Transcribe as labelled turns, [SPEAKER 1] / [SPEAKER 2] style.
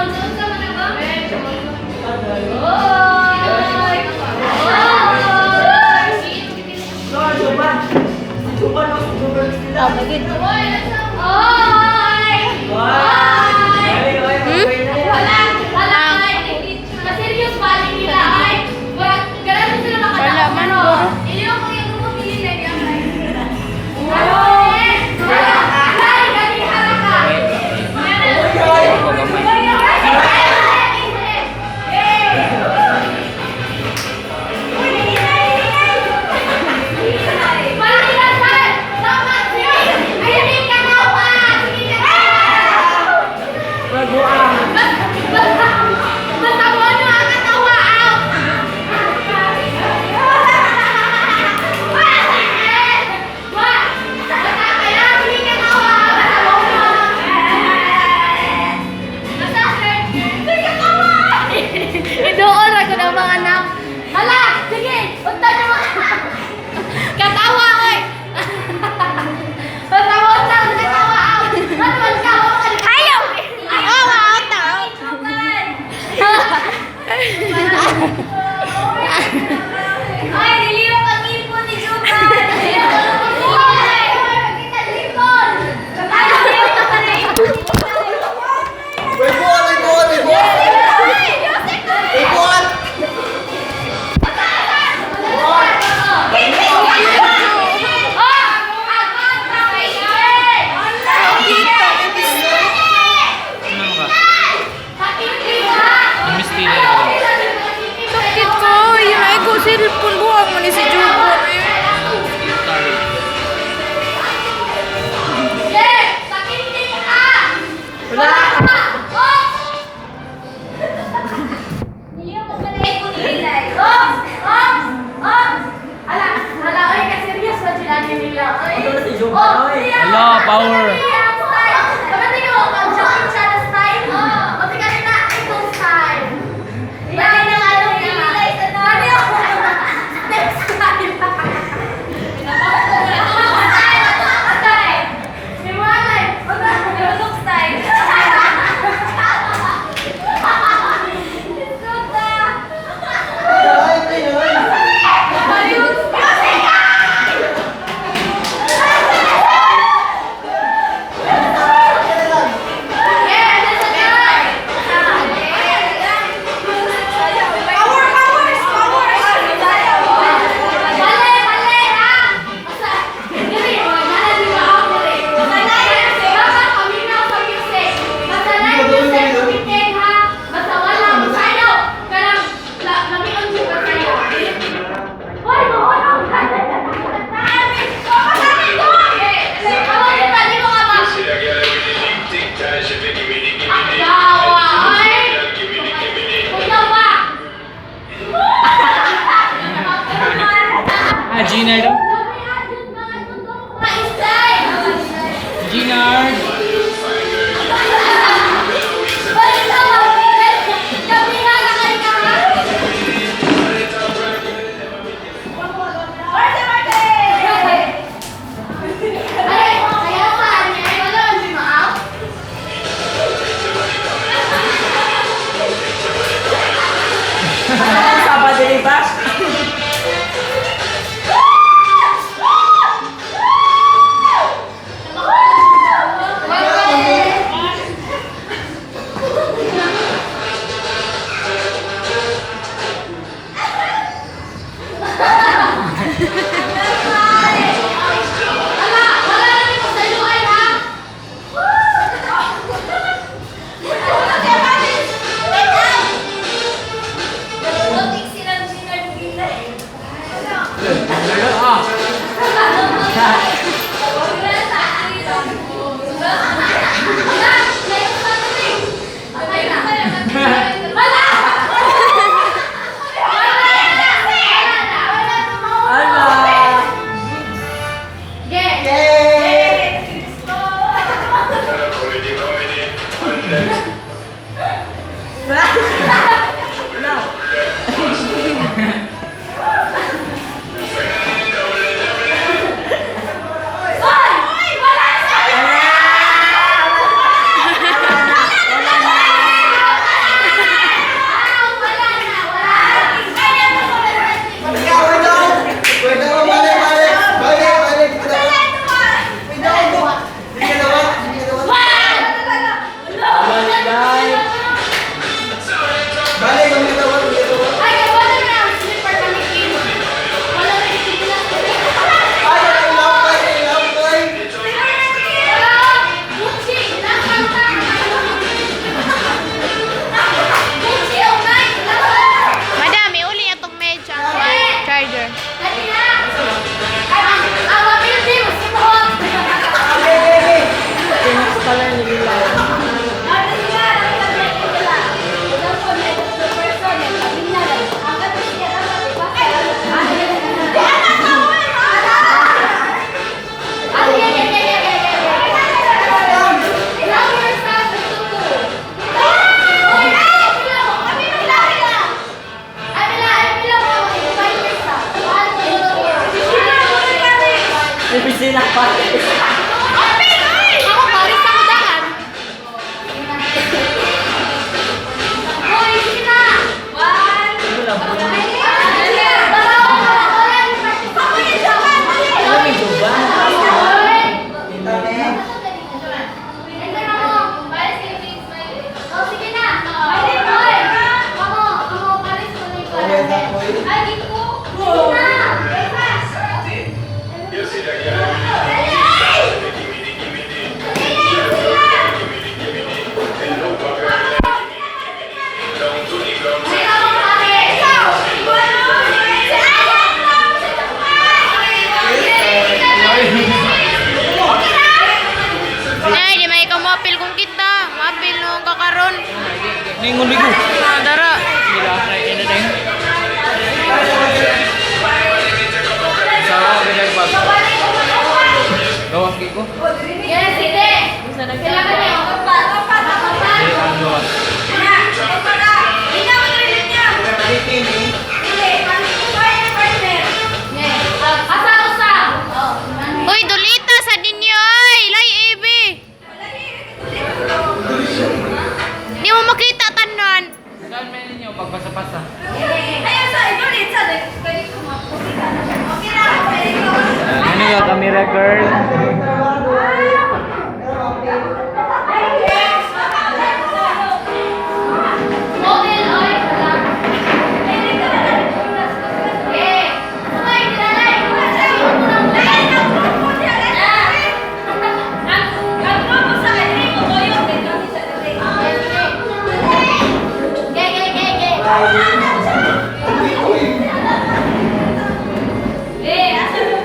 [SPEAKER 1] Unsa man na ba? Oy! Oy!
[SPEAKER 2] Oh my God.
[SPEAKER 1] Oy!
[SPEAKER 2] Hmm?
[SPEAKER 1] Wala, wala ay. Serious ba nila ay? Wala, ganun sila makatao.
[SPEAKER 2] Wala man, bro.
[SPEAKER 1] Iliw ko yung pumili na niya. Ay! Ay, gani haraka. Basta mo ano ang katawa out! Wa! Basta kaya hindi ka tawa! Basta hindi ka tawa! Idoon ra ko ng mga anak. Hala! Sige! Unta na mga katawa oy! Basta mo unta katawa out! Ano man ka?
[SPEAKER 2] Ayaw! Oh, out out.
[SPEAKER 1] Ay, dili mo pag-ipon ni Juban! Dili mo pag-ipon! Lipon! Ay, dili mo pag-ipon!
[SPEAKER 3] May buwan, may buwan, may buwan! May buwan!
[SPEAKER 4] Ano ka? Namiss nila yun.
[SPEAKER 2] Sakit ko. Yun ay ko cellphone buwag mo ni si Jubon.
[SPEAKER 4] Sorry. Hala, power. Ah, Ginard. Ginard.
[SPEAKER 5] Sabado, di ba?
[SPEAKER 1] Oh, sige na. Oy, kamo, kamo, pares ko na yung parang. Ay, di ko. Sige na. Ay, kamo, pare.
[SPEAKER 2] Nay, di may ikaw moapil kung kita. Moapil nung kakaron.
[SPEAKER 4] Ningon ligo.
[SPEAKER 2] Ah, dara.
[SPEAKER 4] Sila ay ina ding. Sa pag. Gawas ko.
[SPEAKER 1] Yes, sige. Kailangan niya.
[SPEAKER 4] Di ang gawas.
[SPEAKER 1] Yes. Asa usa. Oh.
[SPEAKER 2] Uy, dulita sa ninyo ay. Lay ibi. Di mo makita tanan.
[SPEAKER 4] Saan may ninyo pagpasa-pasa? Ano ka camera girl?
[SPEAKER 1] Model oy, wala. Okay. Sabay, kilalay. Gay, gay, gay, gay.